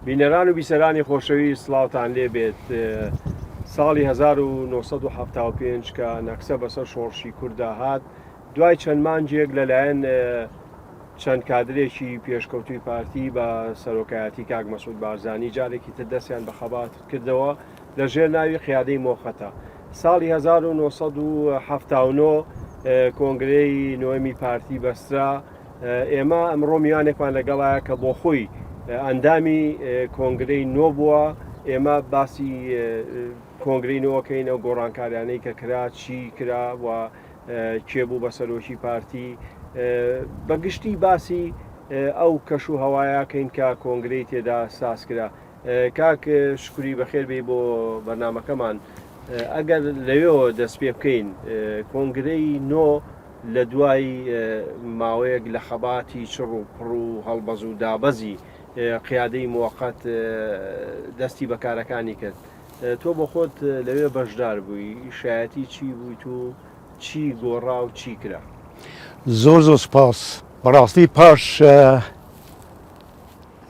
بینەران و بیسەرانی خۆشەویست سڵاوتان لێ بێت. ساڵی 1975 کە نەکسە بەسەر شۆڕشی کورددا هات، دوای چەند مانگێک لەلایەن چەند کادرێکی پێشکەوتووی پارتی بە سەرۆکایەتی کاک مەسعود بارزانی جارێکی تر دەستیان بە خەبات کردەوە لە ژێر ناوی قیادەی مۆخەتە. ساڵی 1979 کۆنگرەی نۆیەمی پارتی بەسترا. ئێمە ئەمڕۆ میوانێکمان لەگەڵایە کە بۆ خۆی ئەندامی کۆنگرەی نۆ بووە. ئێمە باسی کۆنگرەی نۆکەین، ئەو گۆڕانکاریانەی کە کرا، چی کرا و کێ بوو بە سەرۆکی پارتی. بە گشتی باسی ئەو کەش و هەوایەکەین کە کۆنگرەی تێدا ساز کرا. کاک شکری بەخێر بێی بۆ بەرنامەکەمان. ئەگەر لەوێەوە دەست پێ بکەین، کۆنگرەی نۆ لە دوای ماوەیەک لە خەباتی چڕ و پڕ و هەڵبەز و دابەزی قیادەی موەقەت دەستی بەکارەکانی کرد، تۆ بۆ خۆت لەوێ بەشدار بووی، شایەتی چی بوویت و چی گۆڕا و چی کرا؟ زۆر زۆر سپاس. بەڕاستی پاش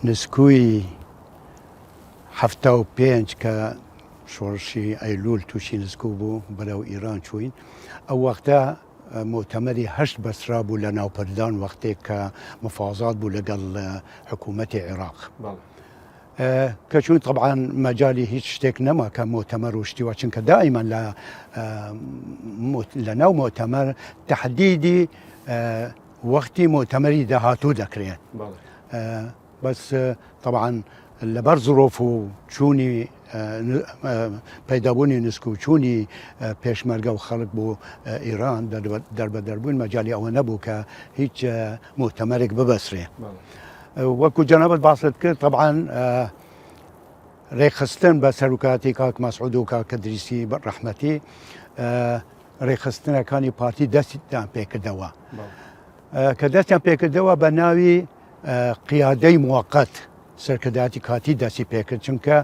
نسکوی 75 کە شۆڕشی ئەیلول تووشی نسکو بوو بەرەو ئیران چووین، ئەو وەختە موتەمەری هەشت بەسرا بوو لە ناوپردان وەختێک کە مفازات بوو لەگەڵ حکوومەتی عێراق. کە چوون طبعا مەجالی هیچ شتێک نەما کە موتەمەر و شتی وا، چونکە دائیما لە لە ناو موتەمەر تەحدیدی وەختی موتەمەری داهاتوو دەکرێت. بەس طبعا لەبەر زڕۆف و چوونی پەیدابوونی نسک و چوونی پێشمەرگە و خەڵک بۆ ئیران دەربەدەربوون مەجای ئەوە نەبوو کە هیچ موتەمەرێک ببەسرێ. وەکو جەنابت باست کرد طبعا ڕێکخستن بە سەرکاتی کاک مەسعود و کاک دریسی ڕەحمەتی ڕێکخستنەکانی پارتی دەستیان پێکردەوە کە دەستیان پێکردەوە بە ناوی قیادەی موقت سەرکردایەتی کاتی دەستی پێکرد چونکە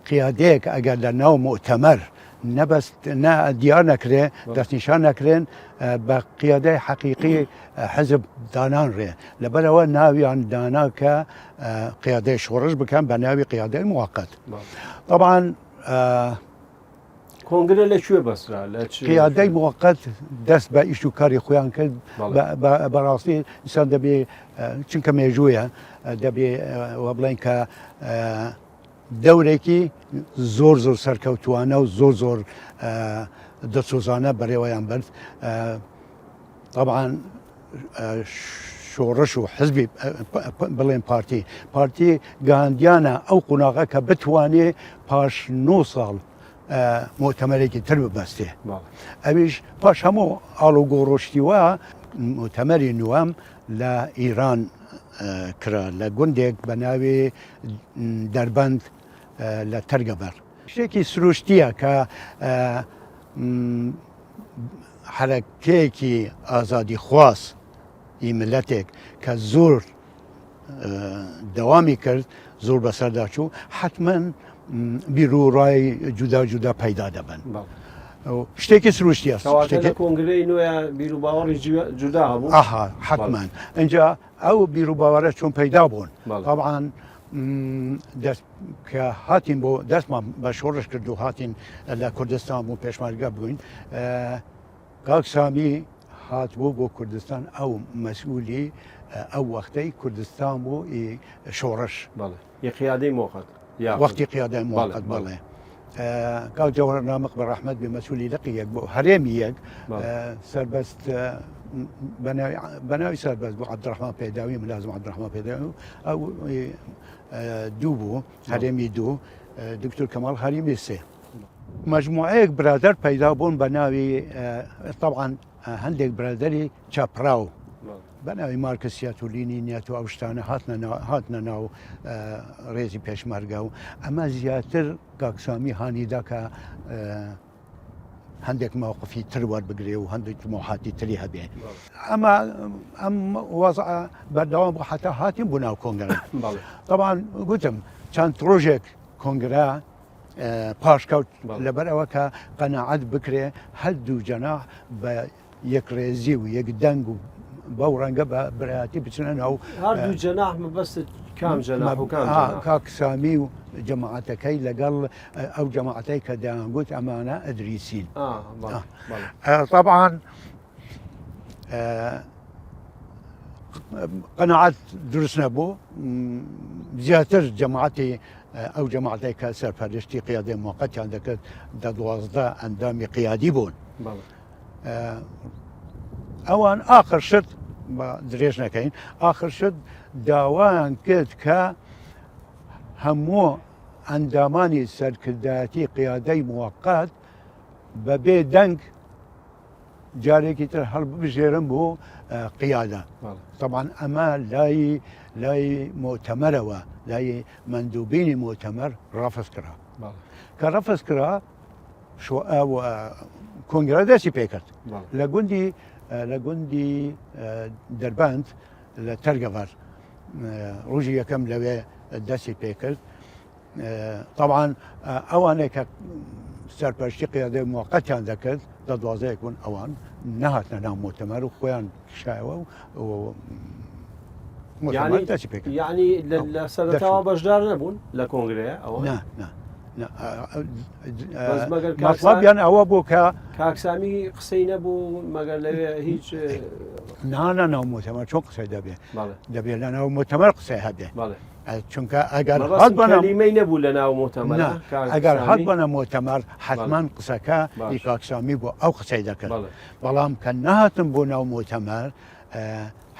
قیادەیەک ئەگەر لە ناو موتەمەر نەبەست نە دیار نەکرێ دەستنیشان نەکرێن بە قیادەی حەقیقی حزب دانانرێ لەبەرەوە ناویان دانا کە قیادەی شۆڕش بکەن بە ناوی قیادەی موقت طبعا کۆنگرە لە کوێ بەسرا؟ لە چ قیادەی موقت دەست بە ئیش و کاری خۆیان کرد بەڕاستی ئینسان دەبێ چونکە مێژوویە دەبێ وە بڵێن کە دەورێکی زۆر زۆر سەرکەوتوانە و زۆر زۆر دڵسۆزانە بەڕێوەیان برد طبعا شۆڕش و حزبی بڵێن پارتی پارتی گاندیانە ئەو قوناغە کە بتوانێ پاش 9 ساڵ مۆتەمەرێکی تر ببەستێ ئەویش پاش هەموو ئاڵوگۆڕۆشتیوە مۆتەمەری نووەم لە ئیران کرا لە گوندێک بە ناوی دەربەند لە تەرگەبەر. شتێکی سروشتییە کە حەرەکەیەکی ئازادیخواز ی میللەتێک کە زۆر دەوامی کرد زۆر بەسەردا چوو حتمما بیر و ڕای جودا جودا پەیدا دەبن. شتێکی سروشتیە کۆنگرەی نوێ بیر و باوەڕی جودا هەبوو ئەها حتمما اینجا ئەو بیر و باوەڕە چۆن پەیدا بوون طبعا دەست کە هاتین بۆ دەستمان بە شۆڕش کرد و هاتین لە کوردستان بوو پێشمەرگە بووین کاک سامی هاتبوو بۆ کوردستان ئەو مەسئولی ئەو وەختەی کوردستان بوو شۆڕش قیادەی مۆقەت وەختی قیادای مۆقەت بەڵێ کاک جەوهەر نامق بە ڕەحمەت بێ مەسئولی لقی یەک بۆ هەرێمی یەک سەربەست بەناوی سەربەست بۆ عەبدوڕەحمان پێداوی ملازم عەبدوڕەحمان پێداوی ئەو دوو بوو هەرێمی دوو دکتۆر کەماڵ هەرێمی سێ مجموعەیەک برادەر پەیدا بوون بە ناوی طبعا هەندێک برادەری چەپڕاو بە ناوی مارکسیات و لینینیات و ئەو شتانە هاتنە ناو ڕێزی پێشمەرگە و ئەمە زیاتر کاک سامی هانیدا کە هەندێک مەوقفی تر وەربگرێ و هەندێک تموحاتی تری هەبێ ئەمە ئەم وەزع بەردەوام بوو حتا هاتین بۆ ناو کۆنگرە طبعا گوتم چەند ڕۆژێک کۆنگرە پاشکەوت لەبەر ئەوە کە قەناعەت بکرێ هەردوو جەناح بە یەکڕێزی و یەک دەنگ و بەو ڕەنگە بە برایەتی بچنە ناو هەردوو جەناح مەبەستت کام جەناح و کام جەناح؟ کاک سامی و جەماعەتەکەی لەگەڵ ئەو جەماعەتەی کە دەیانگوت ئەمانە ئەدریسین. طبعا قەناعەت دروست نەبوو زیاتر جەماعەتی ئەو جەماعەتەی کە سەرپەرشتی قیادەی موقتیان دەکرد دە 12 ئەندامی قیادی بوون. ئەوان ئاخر شت بە درێژ نەکەین ئاخر شت داوایان کرد کە هەموو ئەندامانی سەرکردایەتی قیادەی موقت بەبێ دەنگ جارێکی تر هەڵبژێرم بۆ قیادە طبعا ئەمە لای لای مۆتەمەرەوە لای مندوبینی مۆتەمەر ڕەفز کرا کە ڕەفز کرا کۆنگرە دەستی پێکرد لە گوندی لە گوندی دەربەند لە تەرگەڤەر ڕۆژی یەکەم لەوێ دەستی پێکرد طبعا ئەوانەی کە سەرپەرشتی قیادەی موقتیان دەکرد دە دوازەیەک بوون ئەوان نەهاتنە ناو مۆتەمەر و خۆیان کشایەوە و یعنی پێ یعنی لە سەرەتاوە بەشدار نەبوون لە کۆنگرەیە ئەوە نا نا مەتڵەبیان ئەوە بوو کە کاک سامی قسەی نەبوو مەگەر لەوێ هیچ نانا ناو مۆتەمەر چۆن قسەی دەبێ دەبێ لە ناو مۆتەمەر قسەی هەبێ چونکە ئەگەر هەت بەنامیمەی نەبوو لە ناو مۆتەمەر ئەگەر هەت بەنە مۆتەمەر حتمان قسەکە کاک سامی بۆ ئەو قسەی دەکرد بەڵام کە نهاتم بۆ ناو مۆتەمەر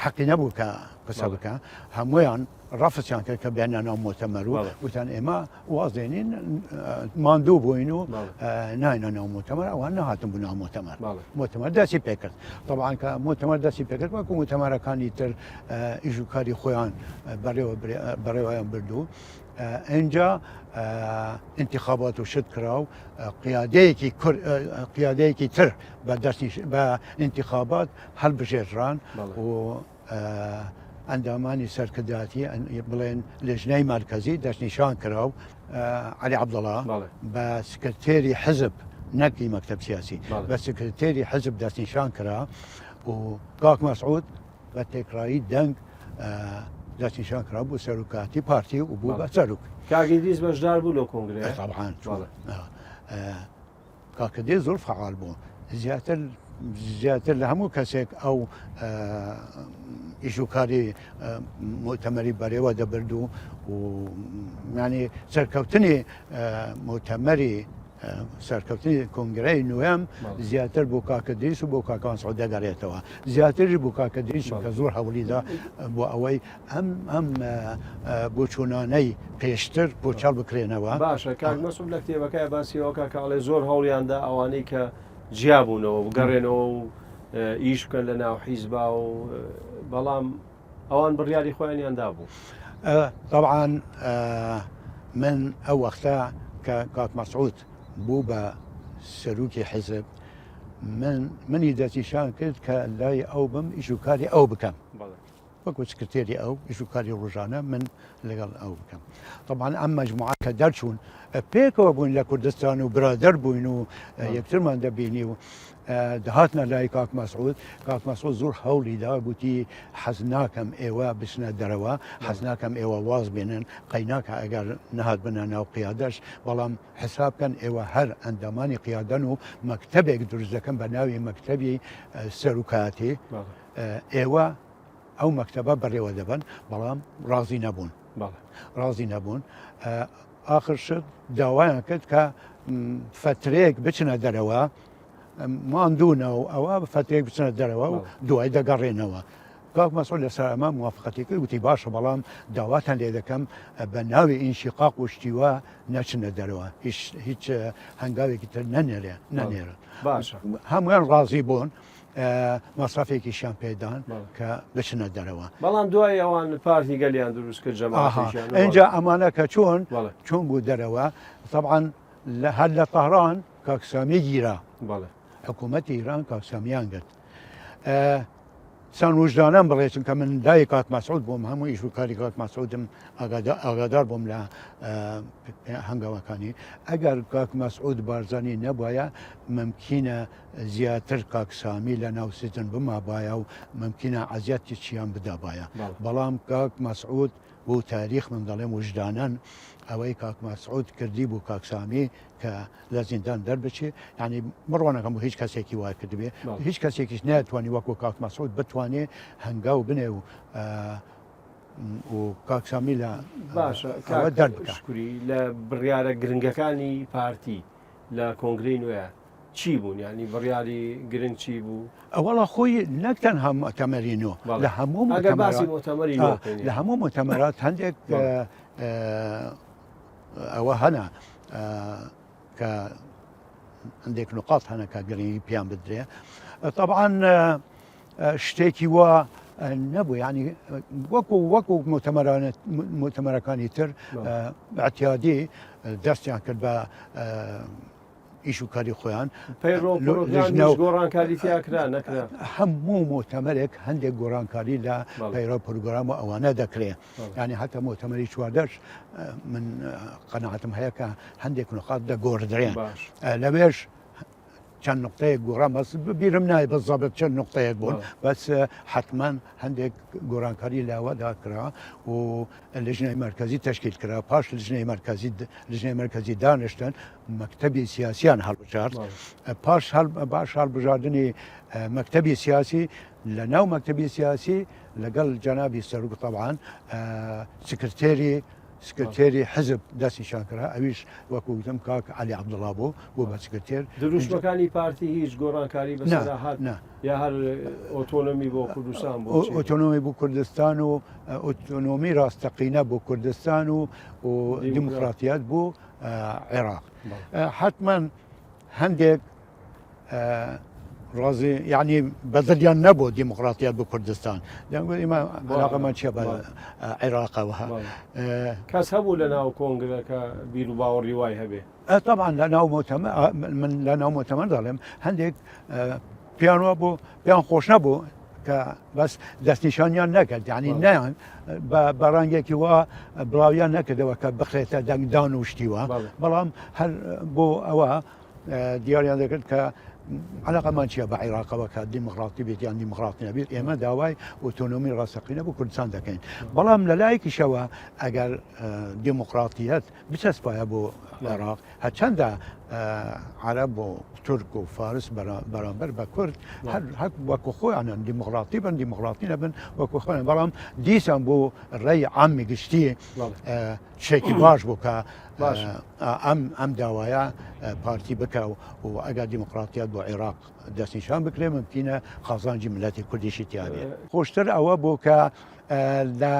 حەقی نەبوو کە قسە بکە هەمویان ڕەفزیان کرد کە بێنە ناو مۆتەمەر و وتیان ئێمە واز دێنین ماندوو بووین و ناینە ناو مۆتەمەر ئەوان نەهاتن بوو ناو مۆتەمەر مۆتەمەر دەستی پێکرد طبعا کە مۆتەمەر دەستی پێکرد وەکو مۆتەمەرەکانی تر ئیش و کاری خۆیان بەڕێوە بەڕێوەیان بردوو ئینجا انتخابات و شت کرا و قیادەیەکی قیادەیەکی تر بە دەستنیش بە انتخابات هەڵبژێردران و ئەندامانی سەرکردایەتی بڵێن لێژنەی مەرکەزی دەستنیشان کرا و عەلی عەبدوڵا بە سکرتێری حزب نەک ئی مەکتەب سیاسی بە سکرتێری حزب دەستنیشان کرا و کاک مەسعود بە تێکڕایی دەنگ دەستنیشان کرا بۆ سەرۆکاتی پارتی و بوو بە سەرۆک. کاک ئیدریس بەشدار بوو لەو کۆنگرەیە؟ طبعا کاکە دێ زۆر فەعال بوو زیاتر زیاتر لە هەموو کەسێک ئەو ئیش و کاری مؤتەمەری بەرێوە دەبرد و ینی سەرکەوتنی مؤتەمەری سەرکەوتنی کۆنگرەی نوێم زیاتر بۆ کاکە دریس و بۆ کاکان سعود دەگەڕێتەوە زیاتر بۆ کاکە دریس کە زۆر هەوڵیدا بۆ ئەوەی ئەم ئەم بۆچوونانەی پێشتر پوچەڵ بکرێنەوە. باشە کاک مەسعود لە کتێبەکەی باسی ئەوە کا کە ئەڵێ زۆر هەوڵیان دا ئەوانەی کە جیا بوونەوە بگەڕێنەوە و ئیش بکەن لە ناو حیزبا و بەڵام ئەوان بڕیاری خۆیانیان دابوو. طبعا من ئەو وەختە کە کاک مەسعود بوو بە سەرۆکی حیزب من منی دەستنیشان کرد کە لای ئەو بم ئیش و کاری ئەو بکەم. وەکو سکرتێری ئەو ئیش و کاری ڕۆژانە من لەگەڵ ئەو بکەم طبعا ئەم مەجموعە کە دەرچوون پێکەوە بووین لە کوردستان و برادەر بووین و یەکترمان دەبینی و دەهاتنە لای کاک مەسعود کاک مەسعود زۆر هەوڵی دا گوتی حەز ناکەم ئێوە بچنە دەرەوە حەز ناکەم ئێوە واز بێنن قەیناکە ئەگەر نەهات بنە ناو قیادەش بەڵام حساب کەن ئێوە هەر ئەندامانی قیادەن و مەکتەبێک دروست دەکەم بە ناوی مەکتەبی سەرۆکایەتی ئێوە ئەو مەکتەبە بەڕێوە دەبەن بەڵام ڕازی نەبوون ڕازی نەبوون ئاخر شت داوایان کرد کە فترەیەک بچنە دەرەوە ماندوونە و ئەوە فترێک بچنە دەرەوە و دوای دەگەڕێنەوە کاک مەسعود لەسەر ئەمە موافقەتی کرد وتی باشە بەڵام داواتان لێ دەکەم بە ناوی ئینشیقاق و شتیوە نەچنە دەرەوە هیچ هەنگاوێکی تر نەنێرێ نەنێرن باشە هەمویان ڕازی بوون مەسرەفێکیشیان پێدان کە بچنە دەرەوە. بەڵام دوای ئەوان پارتی گەلیان دروست کرد جەماعەتێکیان. ئینجا ئەمانە کە چۆن چۆن بوو دەرەوە تەبعەن هەر لە تەهران کاک سامی گیرا. حکوومەتی ئیران کاک سامیان گرت. سان وژدانم بڵێ چونکە من لای کاک مەسعود بووم هەموو ئیش و کاری کاک مەسعودم ئاگادار بووم لە هەنگاوەکانی ئەگەر کاک مەسعود بارزانی نەبایە ممکنە زیاتر کاک سامی لە ناو سجن بمابایە و ممکنە عەزیەتی چیان بدابایە بەڵام کاک مەسعود بۆ تاریخ من دەڵێم وژدانەن ئەوەی کاک مەسعود کردی بۆ کاک سامی کە لە زیندان دەربچێ یعنی بڕوانەکەم بۆ هیچ کەسێکی وای کردبێ هیچ کەسێکیش ناتوانانی وەکو کاک مەسعود بتوانێ هەنگاو بنێ و و کاک سامی لە باشە دەربکە لە بڕیارە گرنگەکانی پارتی لە کۆنگرەی نوێ چی بوون یانی بڕیاری گرنگ چی بوو؟ وەڵا خۆی نەک تەنها موئتەمەری نۆ لە هەموو ئەگەر باسی موئتەمەری نۆ بکەین لە هەموو موئتەمەرات هەندێک ئەوە هەنە کە هەندێک نقاط هەنە کە گرنگی پێیان بدرێ طبعا شتێکی وا نەبوو ینی وەکو وەکو موتەمەرەکانی تر اعتیادی دەستیان کرد بە ئیش و کاری خۆیان گۆڕانکاری تیاکرا نەکرا هەموو مۆتەمەرێک هەندێک گۆڕانکاری لە پەیڕەو پرۆگرام و ئەوانە دەکرێ ینی هەتا مۆتەمەری چواردەش من قەناعەتم هەیە کە هەندێک نقاط دەگۆڕدرێن لەوێش چەند نقطەیەک گۆڕان بەس بیرم نایە بە زەبت چەند نقطەیەک بوون بەس حتمما هەندێک گۆڕانکاری لاوەدا کرا و لجنەی مەرکەزی تەشکیل کرا پاش لجنەی مەرکەزی لجنەی مەرکەزی دانیشتن مەکتەبی سیاسیان هەڵبژارد پاش باش هەڵبژاردنی مەکتەبی سیاسی لە ناو مەکتەبی سیاسی لەگەڵ جەنابی سەرۆک تەبعەن سکرتێری سکرتێری حزب دەستنیشان کرا ئەویش وەکو وتم کاک عەلی عەبدوڵا بوو بوو بە سکرتێر. دروشمەکانی پارتی هیچ گۆڕانکاری بەسەردا هات یا هەر ئۆتۆنۆمی بۆ کوردستان بوو؟ ئۆتۆنۆمی بۆ کوردستان و ئۆتۆنۆمی ڕاستەقینە بۆ کوردستان و دیموکراتیات بۆ عێراق. حتمما هەندێک ڕازی یعنی بەدڵیان نەبوو دیموکراتیات بۆ کوردستان دەنگوت ئێمە علاقەمان چیە بە عێراقەوە. کەس هەبوو لە ناو کۆنگرە کە بیر و باوەڕی وای هەبێ؟ طبعا لە ناو من لە ناو مۆتەمەر دەڵێم هەندێک پێیان وا بوو پێیان خۆش نەبوو کە بەس دەستنیشانیان نەکرد یعنی نیان بە ڕەنگێکی وا بڵاویان نەکردەوە کە بخرێتە دەنگدان و شتیوە بەڵام هەر بۆ ئەوە دیاریان دەکرد کە علاقەمان چییە بە عێراقەوە کە دیموکراتی بێت یان دیموکراتی نەبێت ئێمە داوای ئۆتۆنۆمی ڕاستەقینە بۆ کوردستان دەکەین بەڵام لە لایەکیشەوە ئەگەر دیموکراتیەت بچەسپایە بۆ عێراق هەرچەندە عەرەب و تورک و فارس بەرامبەر بە کورد هەر هەک وەکو خۆیانن دیموکراتی بن دیموکراتی نەبن وەکو خۆیان بەڵام دیسان بۆ ڕێی عامی گشتی شتێکی باش بوو کە ئەم ئەم داوایە پارتی بکە و ئەگەر دیموکراتیات بۆ عێراق دەستنیشان بکرێ ممکنە قازانجی ملەتی کوردیشی تیاابێ خۆشتر ئەوە بوو کە لە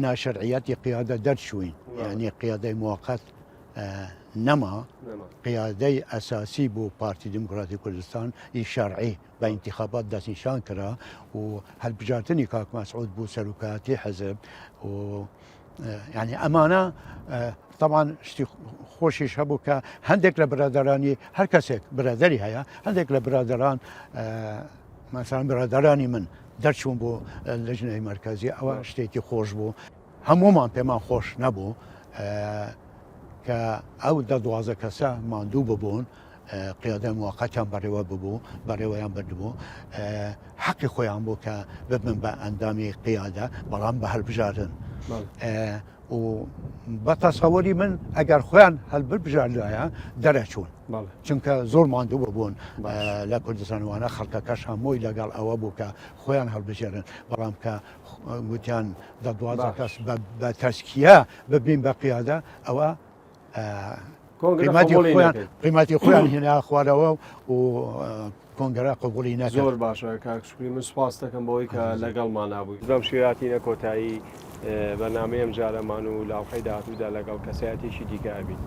ناشەرعیەتی قیادە دەرچووین یعنی قیادەی موقت نەما قیادەی ئەساسی بۆ پارتی دیموکراتی کوردستان ی شەرعی بە ئینتیخابات دەستنیشان کرا و هەلبژاردنی کاک مەسعود بوو سەرۆکایەتی حزب و یعنی ئەمانە طبعا شتی خۆشیش هەبوو کە هەندێک لە برادرانی هەر کەسێک برادری هەیە هەندێک لە برادران مەسان برادرانی من دەرچوون بۆ لەژنەی مرکزی ئەوە شتێکی خۆش بوو هەموومان پێمان خۆش نەبوو کە ئەو دە دوازە کەسە ماندوو ببوون قیادە موقتیان بەڕێوە ببوو بەڕێوەیان بردبوو حەقی خۆیان بوو کە ببن بە ئەندامی قیادە بەڵام بە هەلبژاردن و بە تەسەوەری من ئەگەر خۆیان هەلببژاردایە دەرەچوون چونکە زۆر ماندوو ببوون لە کوردستانوانە خەڵکەکەش هەمووی لەگەڵ ئەوە بوو کە خۆیان هەڵبژێرن بەڵام کە گوتیان دە دوازە کەس بە تەسکیە ببین بە قیادە ئەوە قیمەتی خۆیان هێنا خوارەوە و کۆنگرە قبوڵی نەکرد. زۆر باشە کاک شوکری من سوپاست دەکەم بەوەی کە لەگەڵمانا بووی. بەم شێوەیە هاتینە کۆتایی بەرنامەی ئەمجارەمان و لە ئەڵقەی داهاتوودا لەگەڵ کەسایەتیەکی دیکە ئەبین.